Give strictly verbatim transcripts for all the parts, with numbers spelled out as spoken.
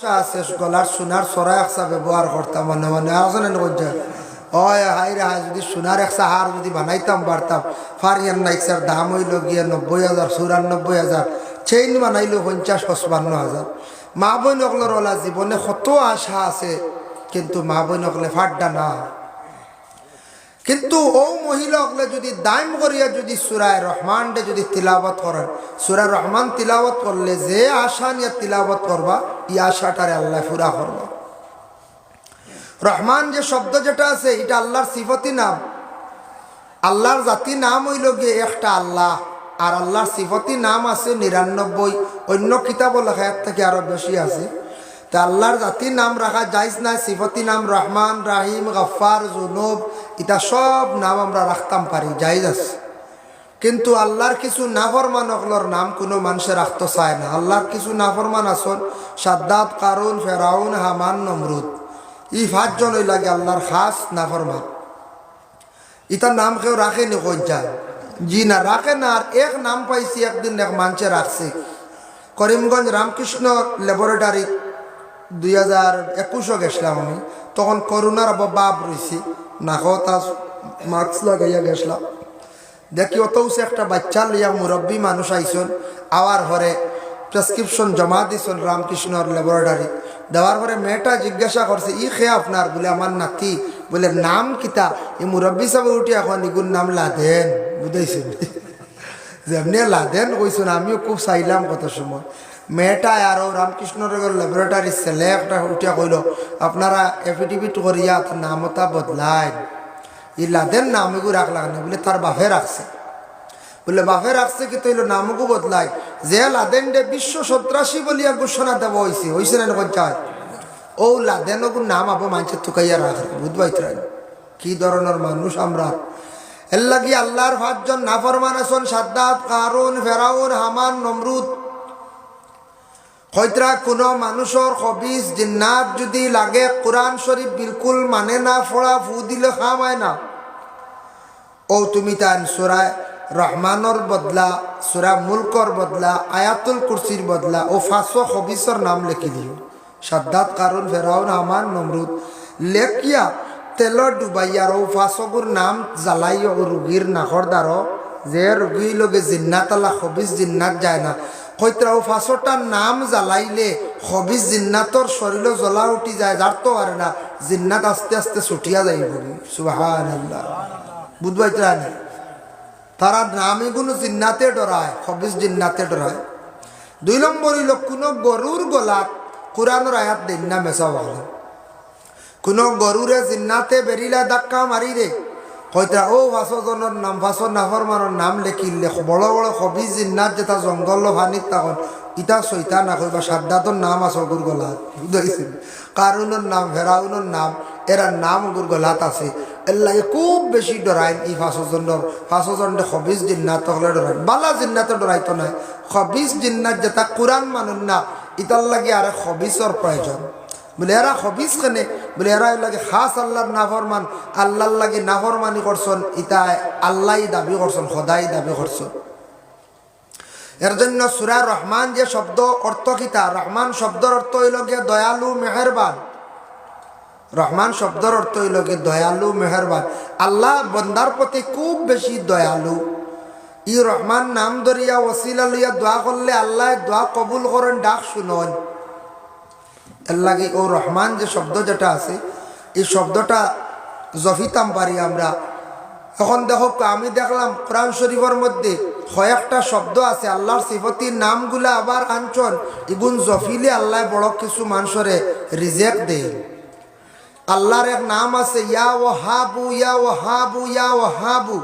আছে, গলার সোনার সরা একসা ব্যবহার করতাম মনে মনে। আর আছেন এনে কইছে, "ওই হায় রে হায়, যদি সোনার একসা হার যদি বানাইতাম পারতাম, ফারিয়ান নাইকসার দাম অইলো গিয়া নব্বই হাজার, চুরানব্বই হাজার, চেইন বানাইলো পঞ্চাশ পঁচপান্ন হাজার।" মা বইন অকলর অলা জীবনে কত আশা আছে, কিন্তু মা বইন অকলে ফাড্ডা না। কিন্তু অউ মহিলা অকলে যদি দাইম করিয়া যদি সূরায়ে রহমানরে যদি তিলাওয়াত করেন, সূরা রহমান তিলাওয়াত করলে যে আশা নিয়া তিলাওয়াত করবা, ই আশাটারে আল্লায় পুরা করবা। রহমান যে শব্দ যেটা আছে, ইটা আল্লার সিফতি নাম। আল্লার জাতি নাম অইলো গিয়া একটা আল্লা, আর আল্লার সিফতি নাম আছে নিরানব্বই। অইন্য কিতাবো লেখা এর থাকি আরো বেশি আছে। তে আল্লার জাতি নাম রাখা জায়েজ নায়, সিফতি নাম রহমান, রাহিম, গাফফার, জুনুব, ইতা সব নাম আমরা রাখতাম পারি, জায়েজ আছে। কিন্তু আল্লার কিছু নাফরমান অকলর নাম কুনু মানষে রাখতো চায় না। আল্লার কিছু নাফরমান আছইন, সাদ্দাদ, কারুন, ফেরাউন, হামান, নমরুদ। ই পাঁচজন অইলা গিয়া আল্লার খাছ নাফরমান। ইতার নাম কেউ রাখেনি কইন চাইন? জি না, রাখে না। আর এক নাম পাইছি একদিন এক মানষে রাখছে, করিমগঞ্জ রামকৃষ্ণ ল্যাবরেটরি, দুই হাজার একুশো গেছলাম আমি, তখন করোনার অভাব রইছে, নাকো তা মাস্ক লাগাইয়া গেছলাম। দেখি অত উসে একটা বাইচ্চা লইয়া মুরব্বি মানুষ আইছইন, আওয়ার পরে প্রেসক্রিপশন জমা দিছইন রামকৃষ্ণর ল্যাবরেটরি। দেওয়ার পরে মেয়েটা জিজ্ঞাসা করছে, "ই কে আপনার?" বলে, "আমার নাতি।" বলে, "নাম কিতা?" ই মুরব্বি সাবে উঠিয়া কইন, "ইগুর নাম লাদেন।" বুঝাইছে? যেমনে লাদেন কইছইন, আমিও খুব চাইলাম কত সময়। মেয়েটা আর ও রামকৃষ্ণনগর ল্যাবরেটরির ছেলে একটা উঠিয়া কইলো, "আপনারা এফিডেভিট করিয়া তার নাম ওটা বদলাইন।" ই লাদেন নাম এগু রাখলা কেনে? বলে, "তার বাফে রাখছে।" বলে, "বাফে রাখছে কিতা অইলো, নাম এগু বদলাইন।" যে লাদেনরে বিশ্ব সন্ত্রাসী বলিয়া ঘোষণা দেওয়া অইছে, অইছে না নি কইন চাইন? অউ লাদেন অগুর নাম আবো মানষে তুকাইয়া রাখে, বুঝবাইত্রাইন? কি ধরনর মানুষ আমরা। এরলাগি আল্লার পাঁচজন নাফরমান আছইন, সাদ্দাদ, কারুন, ফেরাউন, হামান, নমরুদ। কইত্রা কুনু মানুষর খবিস জিন্নাত যুদি লাগে, কুরআন শরিফ বিলকুল মানে না, পড়া ফু দিলে কাম অয় না। অউ তুমি তাইন সূরা রহমানর বদলা, সূরা মুলকর বদলা, আয়াতুল কুরসির বদলা অউ পাঁচো খবিসর নাম লেখি দিও। সাদ্দাদ, কারুন, ফেরাউন, হামান, নমরুদ। লেখিয়া তেলো ডুবাইয়া অউ পাঁচগুর নাম জ্বালাইও রুগীর নাকর দ্বারো, যে রুগী অইলো গি জিন্নাত আলা, খবিস জিন্নাত যায় না। কইত্রা অউ পাঁচটার নাম জ্বালাইলে খবিস জিন্নাতর শরীলো জ্বলা উঠি যায়, জারতো পারে না, জিন্নাত আস্তে আস্তে ছুটিয়া যাইবো। সুবহানাল্লাহ। বুঝবাইত্রা নি? তারা নাম ইগুনু জিন্নাতে ডরায়, খবিস জিন্নাতে ডরায়। দুই নম্বর অইলো, কুনু গরুর গলাত কুরআনর আয়াত দেইন না মেসাওয়ালা। কুনু গরুরে জিন্নাতে বেরিলা ধাক্কা মারিরে, কইত্রা অউ পাঁচো জনর নাম, পাঁচো নাফরমানর নাম লেখিলে, বড় বড় খবিস জিন্নাত যেতা জঙ্গলো পানিত থাকইন, ইতা ছইতা না কইবা, সাদ্দাদর নাম আছে অগুর গলাত। বুঝাইছি? কারুনর নাম, ফেরাউনর নাম, এরার নাম অগুর গলাত আছে। এরলাগি খুব বেশি ডরাইন ই পাঁচো জনর, পাঁচো জনরে খবিস জিন্নাত অকলে ডরাইন। বালা জিন্নাতে ডরাইতো নায়। খবিস জিন্নাত যেতা কুরআন মানইন না, ইতার লাগি আরেক খবিসর প্রয়োজন। বলে, "এরা খবিস কেনে?" বলে, "এরা এরলাগি খাছ আল্লার নাফরমান, আল্লার লাগি নাফরমানি করছইন, ইতা আল্লায় দাবি করছইন, খোদায় দাবি করছইন।" এর জন্য সূরা রহমান যে শব্দ অর্থ কিতা? রহমান শব্দর অর্থ অইলো গিয়া দয়ালু, মেহেরবান। রহমান শব্দর অর্থ অইলো গিয়া দয়ালু, মেহেরবান। আল্লাহ বন্দার প্রতি খুব বেশি দয়ালু। ই রহমান নাম ধরিয়া ওসিলা লইয়া দোয়া করলে আল্লায় দোয়া কবুল করইন, ডাক হুনইন। এরলাগি অউ রহমান যে শব্দ যেটা আছে, ই শব্দটা জপিতাম পারি আমরা। অখন দেখউক্কা, আমি দেখলাম কোরআন শরিফর মধ্যে কয়েকটা শব্দ আছে, আল্লার সিফতি নামগুলা আবার আনছইন, ইগুন জপিলে আল্লায় বড় কিছু মানষরে রিজেক দেইন। আল্লার এক নাম আছে, ইয়া ওয়াহাবু, ইয়া ওয়াহাবু, ইয়া ওয়াহাবু।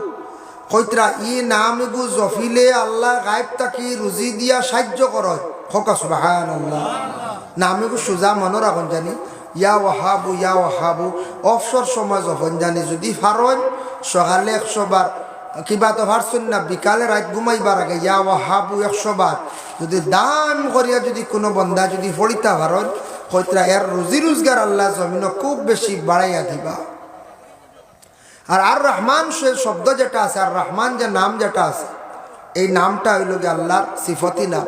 কইত্রা, ই নাম ইগু জপিলে আল্লায় গায়েব থাকি রুজি দিয়া সাইয্য করইন। কউক্কা সুবহানাল্লাহ। নাম ইগু সুজা মনো রাখইন জানি, ইয়া ওয়াহাবু, ইয়া ওয়াহাবু। অবসর সময় জপইন জানি, যুদি পারইন, সকালে একশো বার, কিবা তো পারছইন না, বিকালে রাইত ঘুমাইবার আগে ইয়া ওয়াহাবু একশো বার যুদি দাইম করিয়া যুদি কুনু বন্দা যুদি পড়িতা পারইন, কইত্রা এর রুজি রুজগার আল্লায় জমিনো খুব বেশি বাড়াইয়া দিবা। আর আর রহমান সে শব্দ যেটা আছে, আর রহমান যে নাম যেটা আছে, এই নামটা অইলো গিয়া আল্লার সিফতি নাম।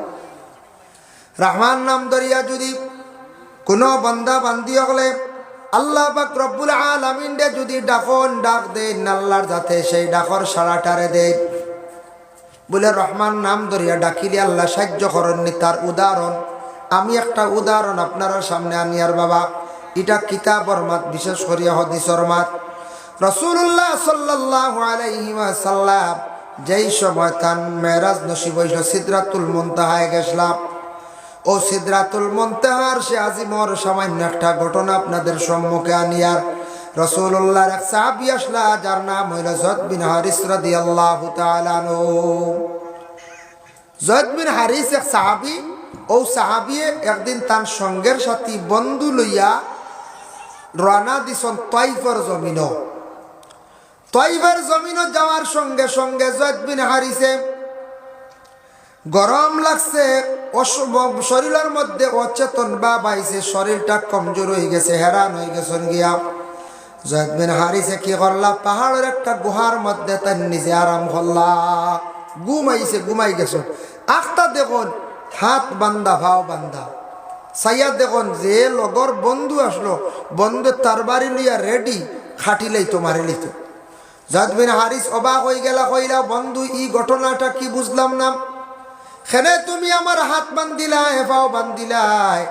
রহমান নাম ধরিয়া যুদি কুনু বান্দা বান্দি অকলে আল্লাহ পাক রব্বুল আলামিনরে যুদি ডাকইন, ডাক দেইন, আল্লাহর জাতে সেই ডাকর সাড়াটারে দেইন। বুলে, রহমান নাম ধরিয়া ডাকিলে আল্লায় সাইয্য করইন নি, তার উদাহরণ। আমি একটা উদাহরণ আপনারার সামনে আনিয়ার বাবা। ইটা কিতাবর মাত, বিশেষ করিয়া হাদিসর মাত। রাসূলুল্লাহ সাল্লাল্লাহু আলাইহি ওয়াসাল্লাম যেই সময় তান মেরাজ নসিব অইলো, সিদরাতুল মুনতাহায় গেছলা। অউ সিদরাতুল মুনতাহা আরশে আজিমর সামান্য একটা ঘটনা আপনাদের সম্মুখে আনিয়ার। রাসূলুল্লাহর এক সাহাবী আছলা, যার নাম অইলো যায়েদ বিন হারিস রাদিয়াল্লাহু তাআলা আনহু। যায়েদ বিন হারিস এক সাহাবী, অউ সাহাবীয়ে একদিন তান সঙ্গের সাথী বন্ধু লইয়া রওয়ানা দিছইন তাইফর জমিনো। তাইফর জমিনো যাওয়ার সঙ্গে সঙ্গে যায়েদ বিন হারিসে গরম লাগছে, অস-, শরীলর মধ্যে অচেতন ভাব আইছে, শরীলটা কমজোর অইগেছে, হেরান অইগেছইন গিয়া। যায়েদ বিন হারিসে কি করলা, পাহাড়র একটা গুহার মধ্যে তাইন নিজে আরাম করলা, ঘুমাইছে, ঘুমাই গেছইন। আখতা দেখইন হাত বান্ধা, পাও বান্ধা, চাইয়া দেখইন যে লগর বন্ধু আছলো, বন্ধু তরবারি লইয়া ready, খাটিলাইতো, মারিলাইতো। যায়েদ বিন হারিস অবাক অইগেলা, কইলা, বন্ধু, ই ঘটনাটা কি বুঝলাম না, কেনে তুমি আমার হাত বান্ধিলায়, পাও বান্ধিলায়?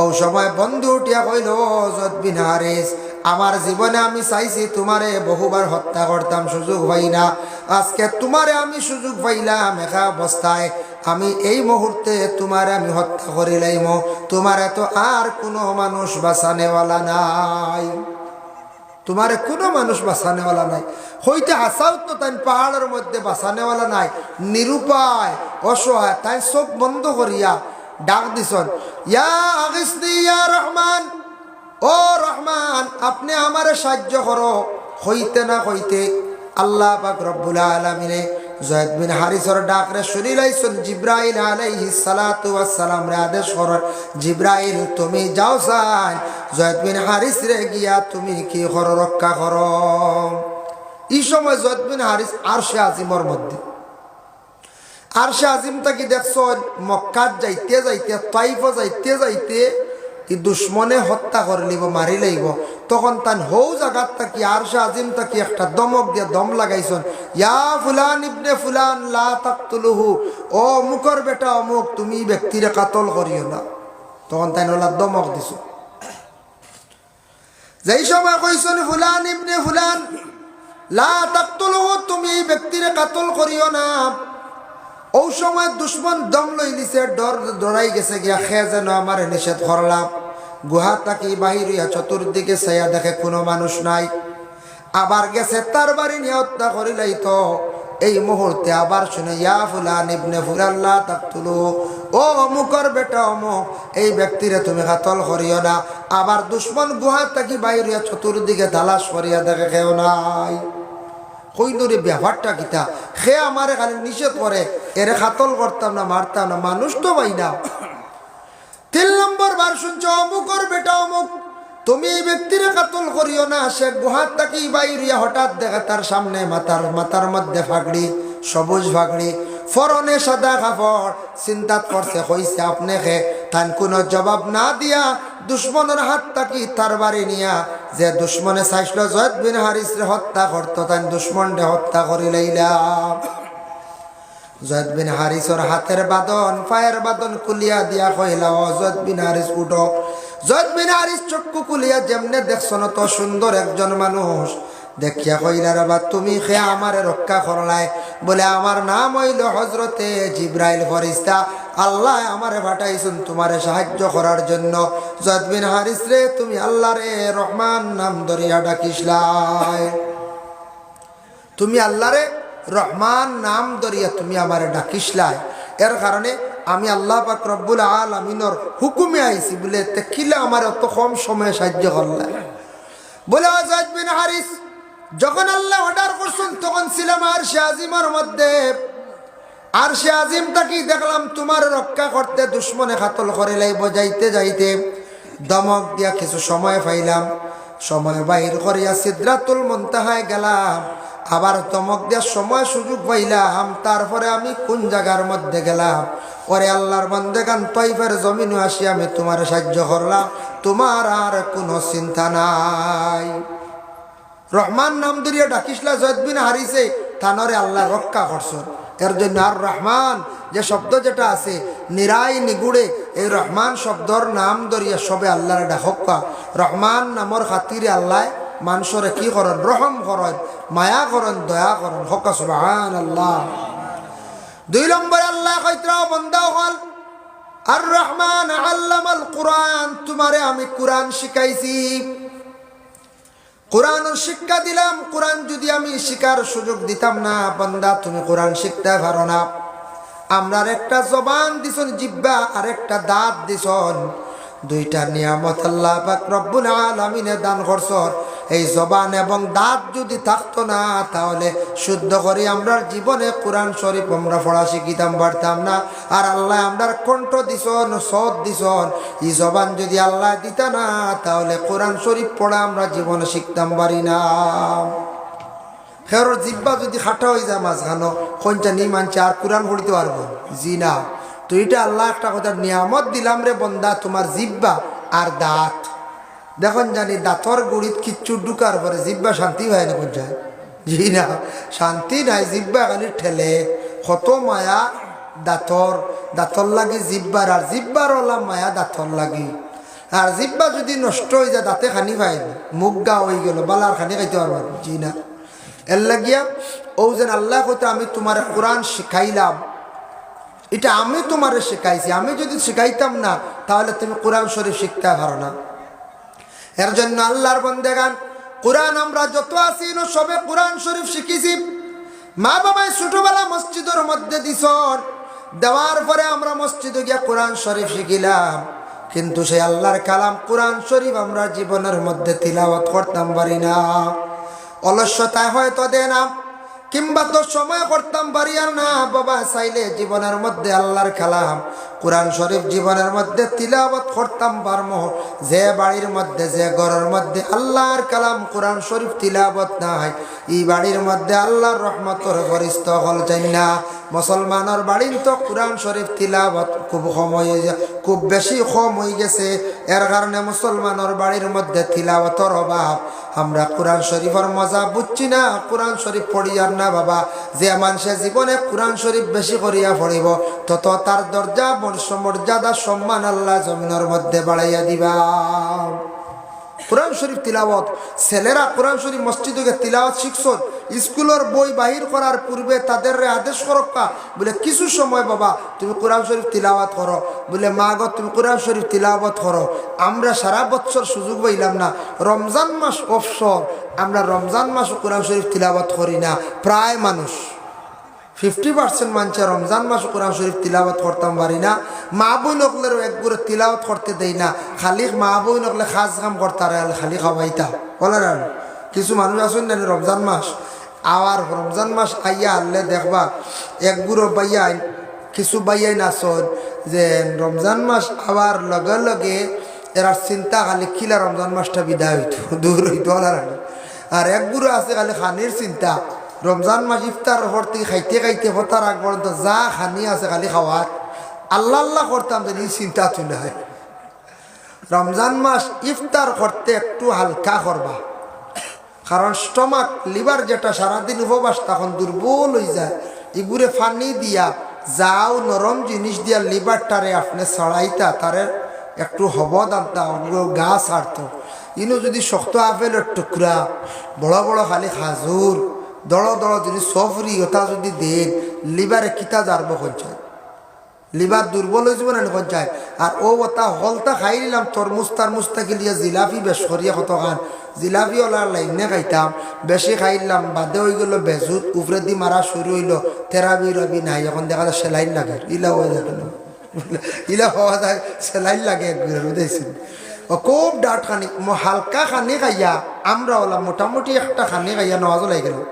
অউ সময় বন্ধু উঠিয়া কইলো, যায়েদ বিন হারিস, আমার জীবনে আমি চাইছি তুমারে বহুবার হত্যা করতাম, সুযোগ পাই না। আজকে তুমারে আমি সুযোগ পাইলাম, একা অবস্থায় আমি এই মুহূর্তে তুমারে আমি হত্যা করিলাইমু। তুমারে তো আর কুনু মানুষ বাঁচানেওয়ালা নাই। তুমারে কুনু মানুষ বাঁচানেওয়ালা নাই। কইতে হাছাউ তো তাইন পাহাড়র মধ্যে বাঁচানেওয়ালা নাই, নিরুপায়, অসহায়। তাইন চউখ বন্ধ করিয়া ডাক দিছইন, ইয়া আগিসনি ইয়া রহমান, ও রহমান, আপনে আমারে সাইয্য করো। কইতে না কইতে আল্লাহ পাক রব্বুল আলামিনে যায়েদ বিন হারিসর ডাকরে হুনিলাইছইন, জিব্রাইল আলাইহিস সালাতু ওয়াস সালামরে আদেশ করইন, জিব্রাইল, তুমি যাও চাইন, যায়েদ বিন হারিসরে গিয়া তুমি কি করো, রক্ষা করো। ই সময় যায়েদ বিন হারিস আরশে আজিমর মধ্যে। আরশে আজিম থাকি দেখছইন, মক্কাত যাইতে যাইতে, তাইফো যাইতে যাইতে, ই দুশমনে হত্যা করিলিবো, মারিলাইবো। তখন তাইন হউ জাগাত থাকি, আরশে আজিম থাকি একটা ধমক দিয়া দম লাগাইছইন, ইয়া ফুলান ইবনে ফুলান, লা তাকতুলুহু, ও অমুকর বেটা অমুক, তুমি ই ব্যক্তিরে কাতল করিও না। তখন তাইন অলা ধমক দিছইন। যেই সময় কইছইন, ফুলান ইবনে ফুলান, লা তাকতুলুহু, তুমি ই ব্যক্তিরে কাতল করিও না, অউ সময় দুশমন দম লইলিছে, ডর, ডরাই গেছে গিয়া, কে যেন আমারে নিষেধ করলা। গুহা থাকি বাহির অইয়া চতুর্দিকে চাইয়া দেখে কুনু মানুষ নাই। আবার গেছে তরবারি নিয়া হত্যা করিলাইতো। এই মুহূর্তে আবার হুনে, ইয়া ফুলান ইবনে ফুলান লা তাকতুলু, ও অমুকর বেটা অমুক, এই ব্যক্তিরে তুমি কাতল করিও না। আবার দুশমন গুহা থাকি বাহির অইয়া চতুর্দিকে তালাশ করিয়া দেখে কেউ নাই। কইলো, রে, ব্যাপারটা কিতা? কে আমারে খালি নিষেধ করে, এরে কাতল করতাম না, মারতাম না, মানুষ তো পাই না। তিন নম্বর বার হুনছে, অমুকর বেটা অমুক, তুমি ই ব্যক্তিরে কাতল করিও না। সে গুহা থাকি বাহির অইয়া হঠাৎ দেখে তার সামনে মাথার, মাথার মধ্যে পাগড়ি, সবুজ পাগড়ি, পরনে সাদা কাপড়। চিন্তাত পড়ছে, কইছে, আপনে কে? তাইন কুনু জবাব না দিয়া দুশমনর হাত থাকি তরবারি নিয়া, যে দুশমনে চাইছিল যায়েদ বিন হারিসরে হত্যা করতো, তাইন দুশমনরে হত্যা করিলাইলা। যায়েদ বিন হারিসর হাতের বাঁধন, পায়ের বাঁধন খুলিয়া দিয়া কইলা, ও যায়েদ বিন হারিস, উঠো। যায়েদ বিন হারিস চক্ষু খুলিয়া যেমনে দেখছইন, অত সুন্দর একজন মানুষ দেখিয়া কইলা, রে বা, তুমি কে আমারে রক্ষা করলায়? বলে, আমার নাম অইলো হজরতে জিব্রাইল ফিরিস্তা, আল্লায় আমারে পাঠাইছইন তুমারে সাহায্য করার জন্য। যায়েদ বিন হারিসরে তুমি আল্লারে রহমান নাম ধরিয়া ডাকিসলায়। তুমি আল্লারে রহমান নাম ধরিয়া তুমি আমারে ডাকিসলায়, এর কারণে আমি আল্লাহ পাক রব্বুল আলামিনর হুকুমে আইছি। বলে, তে কিলা আমারে অত কম সময়ে সাহায্য করলায়? বলে, ও যায়েদ বিন হারিস, যখন আল্লায় order করছইন, তখন ছিলাম আরশে আজিমর মধ্যে। আরশে আজিম থাকি দেখলাম তুমারে রক্ষা করতে দুশমনে কাতল করিলাইবো। যাইতে যাইতে ধমক দিয়া কিছু সময় পাইলাম, সময় বাহির করিয়া সিদরাতুল মুনতাহায় গেলাম। আবার ধমক দিয়া সময় সুযোগ পাইলাম, তারপরে আমি কুন জাগার মধ্যে গেলাম, ওরে আল্লাহর বান্দেগান, তাইফের জমিনো আসি আমি তুমারে সাহায্য করলাম, তুমার আর কুনু চিন্তা নাই। রহমান নাম ধরিয়া ডাকিছলা জয়েদ বিন হারিসে, তানরে আল্লায় রক্ষা করছইন। এর জন্য আর রহমান যে শব্দ যেটা আছে, নিরাই নিগুড়ে, এই রহমান শব্দর নাম ধরিয়া সবে আল্লাহরে ডাকউক্কা। রহমান নামর খাতিরে আল্লায় মানষরে কি করইন? রহম করইন, মায়া করইন, দয়া করইন। কউক্কা সুবহানাল্লাহ। দুই নম্বরে আল্লায় কইতরা, ও বান্দা অকল, আর রহমান আল্লামাল কুরআন, তুমারে আমি কুরআন শিখাইছি, কুরআনর শিক্ষা দিলাম। কুরআন যুদি আমি শিখার সুযোগ দিতাম না, বান্দা, তুমি কুরআন শিখতায় পারো না। আমরারে একটা জবান দিছইন, জিব্বা, আর একটা দাঁত দিছইন। দুইটা নিয়ামত আল্লাহ পাক রব্বুল আলামিনে দান করছইন। এই জবান এবং দাঁত যুদি থাকতো না, তাহলে শুদ্ধ করি আমরার জীবনে কুরআন শরীফ আমরা পড়া শিখিতাম পারতাম না। আর আল্লায় আমরার কণ্ঠ দিছইন, সওত দিছইন, ই জবান যুদি আল্লায় দিতা না, তাহলে কুরআন শরীফ পড়া আমরা জীবনে শিখতাম পারি না। হেরর জিব্বা যুদি কাটা অইযায় মাঝখানো, কইনচানি মানষে আর কুরআন পড়িতো পারবো? জি না। তো ইটা আল্লায় একটা কথা নিয়ামত দিলাম রে বন্দা, তুমার জিব্বা আর দাঁত। দেখইনচানি দাঁতর গুড়িত কিচ্ছু ঢুকার পরে জিব্বা শান্তি পায় না, কইনচাই? জি না, শান্তি নাই, জিব্বা খালি ঠেলে। কত মায়া দাঁতর, দাঁতর লাগি জিব্বার, আর জিব্বার অলা মায়া দাঁতর লাগি। আর জিব্বা যুদি নষ্ট অইযায়, দাঁতে খানি পায় না, মুখ গা অইগেলো, বালা আর খানি খাইতো পারবা না। জি না। এরলাগিয়া অউ যেন আল্লায় কইতরা, আমি তুমারে কুরআন শিখাইলাম, ইটা আমি তুমারে শিখাইছি, আমি যুদি শিখাইতাম না, তাহলে তুমি কুরআন শরীফ শিখতায় পারো না। এর জন্য আল্লাহর বন্দেগান, কুরআন আমরা যত আছি ইনো সবে কুরআন শরীফ শিখিছি। মা বাবায় ছোটবেলা মসজিদর মধ্যে দিছইন, দেওয়ার পরে আমরা মসজিদো গিয়া কুরআন শরীফ শিখিলাম, কিন্তু সেই আল্লাহর কালাম কুরআন শরীফ আমরা জীবনর মধ্যে তিলাওয়াত করতাম পারি না। অলস্যতায় হয়তো দেয় না, কিংবা তো সময় করতাম পারি আর না। বাবা, চাইলে জীবনর মধ্যে আল্লাহর কালাম কুরআন শরীফ জীবনর মধ্যে তিলাওয়াত করতাম পারমু। যে বাড়ির মধ্যে, যে ঘরর মধ্যে আল্লাহর কালাম কুরআন শরীফ তিলাওয়াত নাই, ই বাড়ির মধ্যে আল্লাহর রহমতর ফিরিস্তা অকল যাইন না। মুসলমানর বাড়িত তো কুরআন শরীফ তিলাওয়াত খুব কম অইযায়, খুব বেশি কম অইগেছে। এর কারণে মুসলমানর বাড়ির মধ্যে তিলাওয়াতর অভাব। আমরা কুরআন শরীফর মজা বুঝছি না, কুরআন শরীফ পড়িয়ার না বাবা। যে মানষে জীবনে কুরআন শরীফ বেশি করিয়া পড়িবো, তত তার দরজা, বংশ, মর্যাদা, সম্মান আল্লায় জমিনর মধ্যে বাড়াইয়া দিবা। কুরআন শরীফ তিলাওয়াত, ছেলেরা কুরআন শরীফ মসজিদো গিয়া তিলাওয়াত শিখছইন, স্কুলর বই বাহির করার পূর্বে তাদেররে আদেশ করউক্কা, বুলে, কিছু সময় বাবা তুমি কুরআন শরীফ তিলাওয়াত করো। বুলে, মা গো, তুমি কুরআন শরীফ তিলাওয়াত করো, আমরা সারা বছর সুযোগ পাইলাম না, রমজান মাস অবসর, আমরা রমজান মাসো কুরআন শরীফ তিলাওয়াত করি না। প্রায় মানুষ, ফিফটি পার্সেন্ট মানষে রমজান মাসো কুরআন শরীফ তিলাওয়াত করতাম পারি না। মা বইন অকলরেও এক গুরে তিলাওয়াত করতে দেই না, খালি মা বইন অকলে কাজ কাম করতারা, খালি খাওয়াইতা। বলে না, কিছু মানুষ আছইন না, রমজান মাস আবার রমজান মাস আইয়া হারলে দেখবা, এক গুরু ভাইয়াইন, কিছু ভাইয়াইন আছইন যে রমজান মাস আবার লগে লগে এরার চিন্তা খালি কিলা রমজান মাসটা বিদায় অইতো, দূর অইতো, অলার আগে। আর এক গুরু আছে খালি খানির চিন্তা, রমজান মাস ইফতার করতে খাইতে খাইতে ফতার আগ পর্যন্ত যা খানি আছে খালি খাওয়াত, আল্লাহ আল্লাহ করতাম যেন ই চিন্তা তুই নাই। রমজান মাস ইফতার করতে একটু হালকা করবা, কারণ স্টমাক, লিভার যেটা সারাদিন উপবাস, তখন দুর্বল অইযায়। ইগুরে পানি দিয়া, যাও নরম জিনিস দিয়া লিভারটারে আপনে ছাড়াইতা, তারে একটু হবদ আনতা, ওগুলো গা ছাড়তো। ইনো যুদি শক্ত আপেলর টুকরা, বড় বড় খালি খাজুর, দড় দড় যুদি সফরি, ওটা যুদি দেইন, লিভারে কিতা জারবো কইনচাই? লিভার দুর্বল অইযিবো না নি কইনচাই? আর অউ ওটা হকলতা খাইলিলাম, তরমুজ তরমুজ থাকি লিয়া জিলাপি বেশ করিয়া কতখান, জিলাপি অলার লাইনে খাইতাম, বেশি খাইলিলাম, বাদে অইগেলো বেজুত, উপরেদি মারা শুরু অইলো, তেরাবি রবি নাই, এখন দেখা যায় সেলাইন লাগে, ইলা অইয়া যায় কেনে? ইলা অইয়া যায়, সেলাইন লাগে এক গুরুর, বুঝাইছি? ও খুব ডাট খানি, ম-, হালকা খানি খাইয়া, আমরা অলা মোটামুটি একটা খানি খাইয়া নমাজো লাগি গেলাম,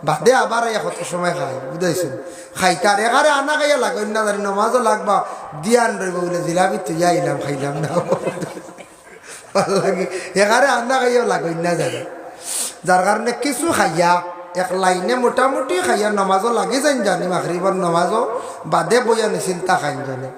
বাদে আবার আইয়া কত সময় খাই, বুঝাইছি? খাইতার, এখানে আনা খাইয়া লাগইন না জানি, নমাজো লাগবা, দিয়ান রইবো বুলে জিলাপি থইয়া আইলাম, খাইলাম না। এখানে আনা খাইয়া লাগইন না জানি। যার কারণে কিছু খাইয়া, এক লাইনে মোটামুটি খাইয়া নমাজও লাগি যাইন জানি, মাগরিবর নমাজও বাদে বইয়া নিশ্চিন্তা খাইন জানি।